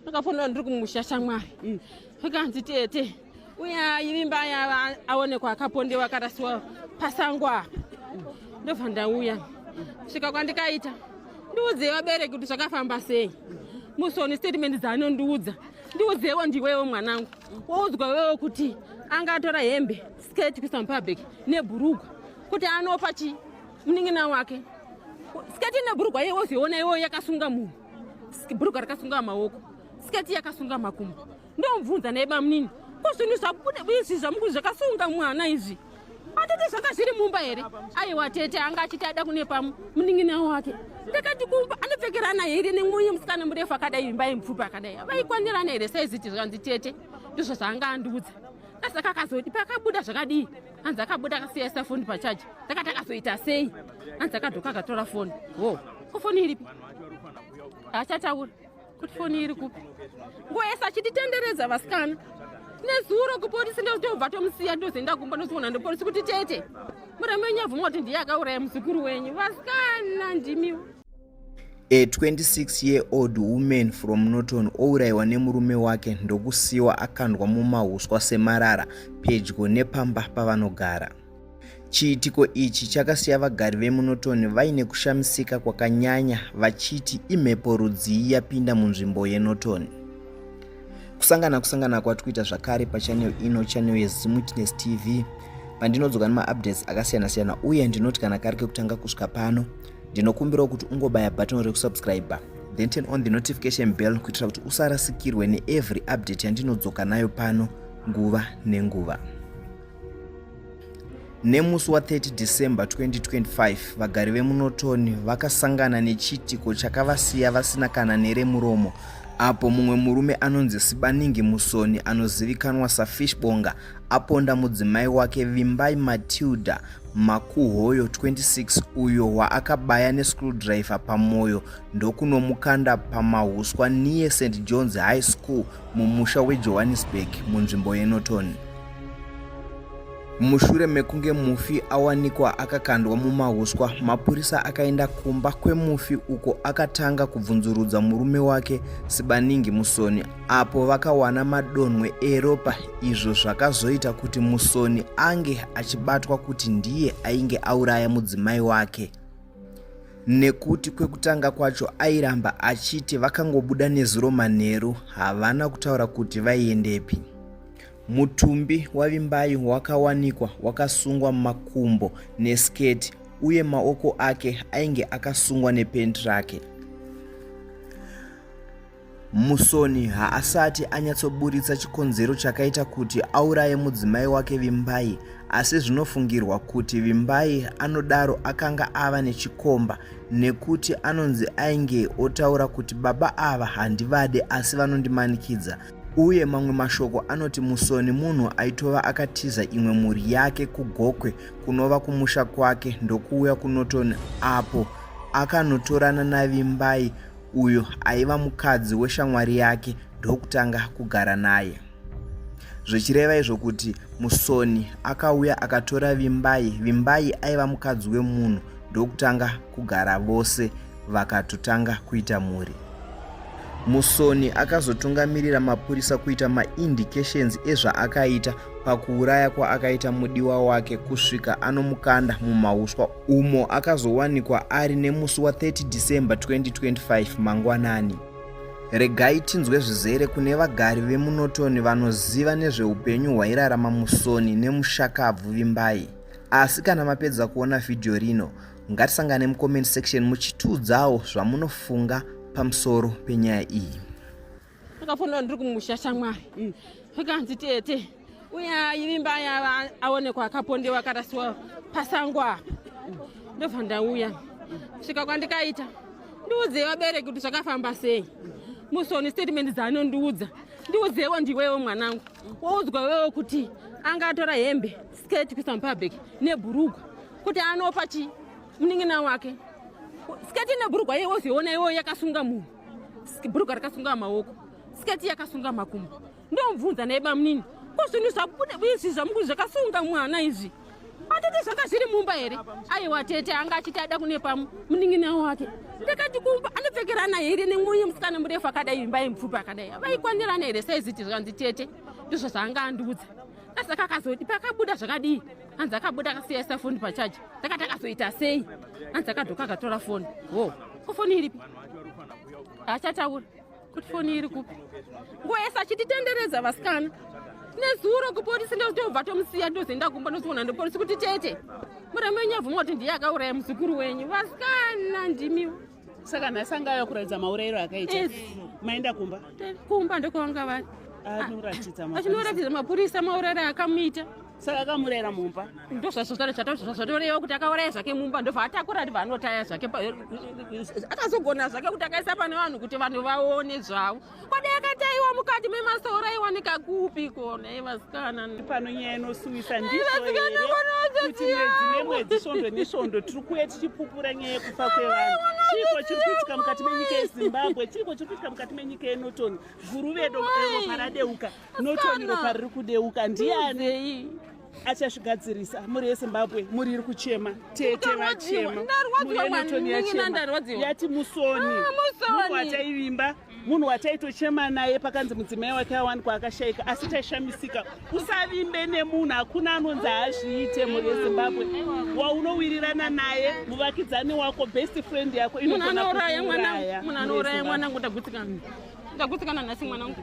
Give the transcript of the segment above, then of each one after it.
Ndakafonera ndiri kumusha shamwari zvikanzi tete uya ivimba yava aonekwa akapondewa akarasiwa pasango apa. Ndobva ndauya svika kwandikaita ndiudzei vabereki kuti zvakafamba sei. Musoni statement dzaanondiudza ndiudzewo ndiwewo mwanangu woudzwa wewo kuti anga atora hembe sketi kuisa mupublic nebhurugwa kuti anopa chi munin'ina wake sketi nebhurugwa iye wozoiona iwoyo yakasunga munhu bhurugwa rakasunga maoko sketi yakasunga makumbo. Ndomubvunza naye bamunini, ko zvinhu zvabuda izvi zvamuku zvakasunga mwana izvi atete zvanga zviri mumba here? Aiwa tete, anga achiti ada kunepa munin'ina wake. Ndakati kumba anopfekerana here nemwoyo musikana murefu akadai imba yemupfupi akadai vaikwanirana here saiziti? Zvikanzi tete ndizvo zvaanga andiudza. Saka akazodi pakabuda zvakadii? Hanzi akabuda akasiya isa foni pachaji. Ndakati akazoita sei? Hanzi akadhoka akatora foni. Ho, ko foni iripi? Achataura kuti foni iri kupi. Nguva yese achititenderedza vasikana. Nezuro kupolisi ndotobva tomusiya ndozoenda kumba ndozoona ndepolisi kuti tete muremu wenyu abvuma kuti ndiye akauraya muzukuru wenyu. Vasikana ndimiwo. A 26-year-old woman from Norton ourayiwa nemurume wake ndokusiyiwa akandwa mumahuswa semarara pedyo nepamba pavanogara. Chiitiko ichi chakasiya vagari vemuNorton vaine kushamisika kwakanyanya vachiti imhepo rudzii yapinda munzvimbo yeNorton. Kusangana kusangana kwatikuita zvakare pachannel ino, channel yeZimwitness TV, pandinodzoka nemaupdates akasiyana-siyana, uye ndinoti kana kari kekutanga kusvika pano ndinokumbirawo kuti ungobaya button rekusubscribe then turn on the notification bell kuitira kuti usarasikirwe neevery update yandinodzoka nayo pano nguva nenguva. Nemusi wa30 December 2025 vagari vemuNorton vakasangana nechiitiko chakavasiya vasina kana neremuromo apo mumwe murume anonzi Sibaningi Musoni anozivikanwa saFish Bonga aponda mudzimai wake Vimbai Matilda Makuhoyo 26 uyo waakabaya nescrewdriver pamoyo ndokunomukanda pamahuswa near St John's High School mumusha weJohannesburg munzvimbo yeNorton. Mushure mekunge mufi awanikwa akakandwa mumahuswa, mapurisa akaenda kumba kwemufi uko akatanga kubvunzurudza murume wake Sibaningi Musoni apo vakawana madonhwe eropa izvo zvakazoita kuti Musoni ange achibatwa kuti ndiye ainge auraya mudzimai wake. Nekuti kwekutanga kwacho airamba achiti vakangobuda nezuro manheru havana kutaura kuti vaiendepi. Mutumbi waVimbai wakawanikwa wakasungwa makumbo nesiketi uye maoko ake ainge akasungwa nepenti rake. Musoni haasati anyatsoburitsa chikonzero chakaita kuti auraye mudzimai wake Vimbai asi zvinofungirwa kuti Vimbai anodaro akanga ava nechikomba nekuti anonzi ainge otaura kuti baba ava handivade asi vanondimanikidza uye mamwe mashoko anoti Musoni munhu aitova akatiza imwe mhuri yake kuGokwe kunova kumusha kwake ndokuuya kuNorton apo akanotorana naVimbai uyo aiva mukadzi weshamwari yake ndokutanga kugara naye. Zvichireva izvo kuti Musoni akauya akatora Vimbai, Vimbai aiva mukadzi wemunhu ndokutanga kugara vose vakatotanga kuita mhuri. Musoni akazotungamirira mapurisa kuita maindications ezvaakaita pakuuraya kwaakaita mudiwa wake kusvika anomukanda mumauswa umo akazowanikwa ari nemusi wa30 December 2025 mangwanani. Regai tinzwe zvizere kune vagari vemuNorton vanoziva nezveupenyu hwairarama Musoni nemushakabvu Vimbai. Asi kana mapedza kuona vhidhiyo rino, ngatisangane mucomment section muchitiudzawo zvamunofunga pamusoro penyaya iyi. Ndakafonera ndiri kumusha shamwari zvikanzi tete uya ivimba yava aonekwa akapondewa akarasiwa pasango apa. Ndobva ndauya svika kwandikaita ndiudzei vabereki kuti zvakafamba sei. Musoni statement dzaanondiudza ndiudzewo ndiwewo mwanangu woudzwa wewo kuti anga atora hembe sketi kuisa mupublic nebhurugwa kuti anopa chi munin'ina wake. Sketi nebhurugwa iye wozoiona iwoyo yakasunga munhu bhurugwa rakasunga maoko sketi yakasunga makumbo. Ndomubvunza naye bamunini, ko zvinhu zvabuda izvi zvamuku zvakasunga mwana izvi Atete zvanga zviri mumba here? Aiwa tete anga achiti ada kunepa munin'ina wake. Ndakati kumba anopfekerana here nemumwe musikana murefu akadai imba yemupfupi akadai. Vaikwanirana here saiziti zvikanzi tete ndizvo zvaanga andiudza. Saka akazoti pakabuda zvakadii? Hanzi akabuda akasiya isa foni pachaji. Ndakati akazoita sei? Hanzi akadhoka akatora foni. Wo, ko foni iripi? Haachataura kuti foni iri kupi. Nguva yese achititenderedza vasikana. Nezuro kupolisi ndotobva tomusiya ndozoenda kumba ndozoona ndopolisi kuti tete muremu wenyu abvuma kuti ndiye akauraya muzukuru wenyu. Vasikana ndimiwo. Saka nhasi anga auya kuratidza maurayiro akaita. Yes. Maenda kumba? Kumba ndokwavanga vari. Anoratidza mapurisa. Achinoratidza mapurisa maurayiro akamuita. Saka akamurayira mumba. Ndozvazvatoreva kuti akauraya zvake mumba ndobva atakura ndibva anotaya zvake akazogona zvake kuti akaisa pane vanhu kuti vanhu vaone zvavo. Kwadai akataiwa mukati memasora aiwanika kupi kona vasikana. Pano nyaya inosuwisa ndizvo here kuti mwedzi nemwedzi svondo nesvondo tiri kuuya tichipupura nyaya yekufa kwevanhu. Chiiko chiri kuitika mukati menyika yeZimbabwe? Chiiko chiri kuitika mukati menyika yeNorton? Guruve ropa radeuka, Norton ropa riri kudeuka. Ndiani achazvigadzirisa? Mhuri yeZimbabwe, mhuri iri kuchema, tete vachema, mhuri yeNorton yachema, yati Musoni, munhu wataivimba, munhu wataitochema naye pakanzi mudzimai wake awanikwa akashaika, asi taishamisika. Usavimbe nemunhu, hakuna anonzi haazviite. Mhuri yeZimbabwe, waunowirirana naye, muvakidzani wako, best friend yako inogona kukuuraya. Munhu anouraya mwanangu, ndagutsikana. Ndagutsikana nhasi mwanangu.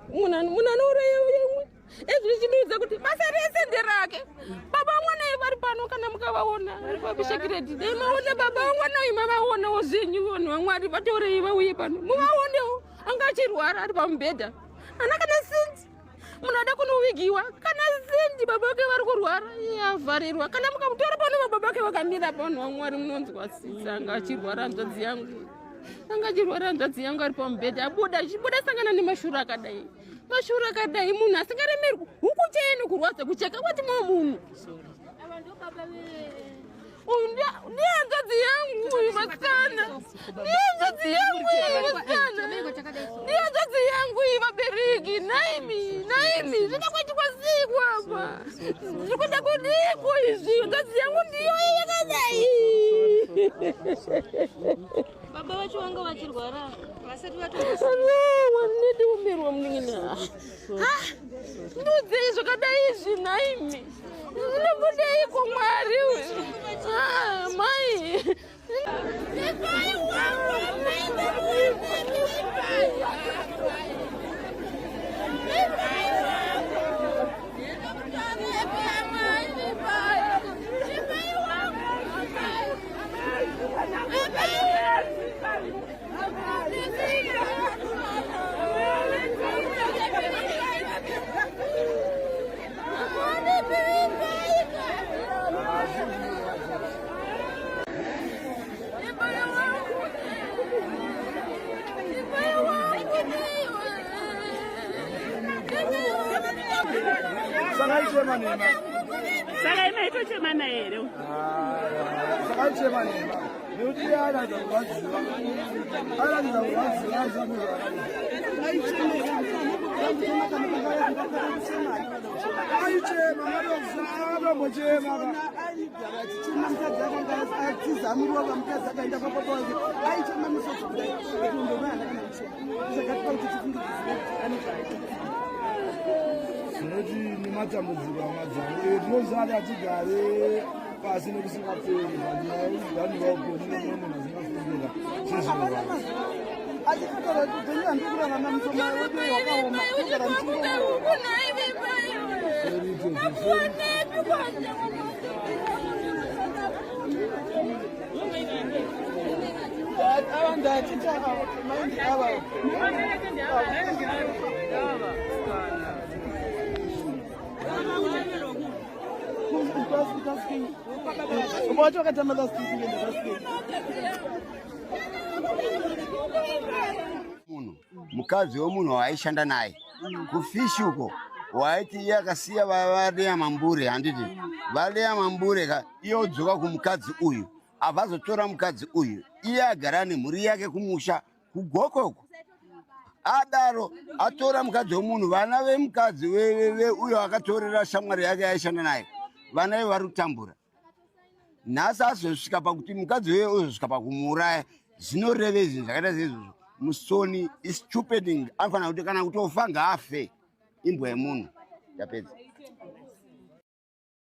Munhu anouraya uyemwe. Ezvi zvichidiudza kuti basa rese nderake. Baba mwana uyu vari pano kana mukavaona vari pakushakireti. Dai maona baba mwana uyu mavaonawo zvenyu vanhu vaMwari vatorei vauye pano. Muvaonewo anga achirwara ari pamubhedha. Ana kana sendi. Munhu ada kunovigiwa kana sendi baba vake vari kurwara iye avharirwa. Kana mukamutora pano baba vake vakamira pano vaMwari munonzwa tsitsi anga achirwara hanzvadzi yangu. Anga achirwara hanzvadzi yangu ari pamubhedha abuda achibuda sangana nemashura akadai. Mashura akadai munhu asingaremerwi huku cheni kurwadza kucheka kwati mwa munhu. Uyu ndiye hanzvadzi yangu uyu vasikana. Ndiye hanzvadzi yangu uyu vasikana. Ndiye hanzvadzi yangu uyu vabereki. Naimi, naimi zvinokuitikwa sei kwapa? Zviri kuda kudiko izvi? Hanzvadzi yangu ndiyo yakadai. Baba vacho vanga vachirwara vasati vatondiumirwa munin'ina. Ndudzei zvakadai izvi nhaimi? Zvinobudeiko Mwari? Mai. Saka nema. Saka imaitochema naye here? Saka ichema nema. Nekuti iye anoratidza kurwadziwa. Anoratidza kurwadziwa aichema atombochema aigara achichema mukadzi akanga atizamurova mukadzi akaenda kwababa wake aichema misodzi kudai kuti ndovana kana kuchema zvakatipa kuti tifungidzire kuti ane zvaaita. Tinoti nematambudziko amadzangu tinoziva kuti hatigare pasi nekusingaperi vanhu vauponi nemumwe munhu asingafungika sezvinorwadza. Achitotaura kuti upenyu handiri kurarama musoma wedu hwakaoma togara ava ndaticha maindi ava wacho wakatamba last week kuenda last week. Munhu mukadzi wemunhu waaishanda naye kufishi uko waiti iye akasiya valeya mambure, handiti valeya mambure ka, iye odzoka kumukadzi uyu abva azotora mukadzi uyu, iye agara nemhuri yake kumusha kugokoko. Adaro atora mukadzi wemunhu, vana vemukadzi uyo akatorera shamwari yake yaishanda naye. Vana ivo vari kutambura. Nhasi azosvika pakuti mukadzi uye ozosvika pakumuuraya, zvinoreve zvinhu zvakaita seizvozvo. Musoni istupiding, anofanira kuti kana kutofa ngaafe, imbwa yemunhu. Yapedza.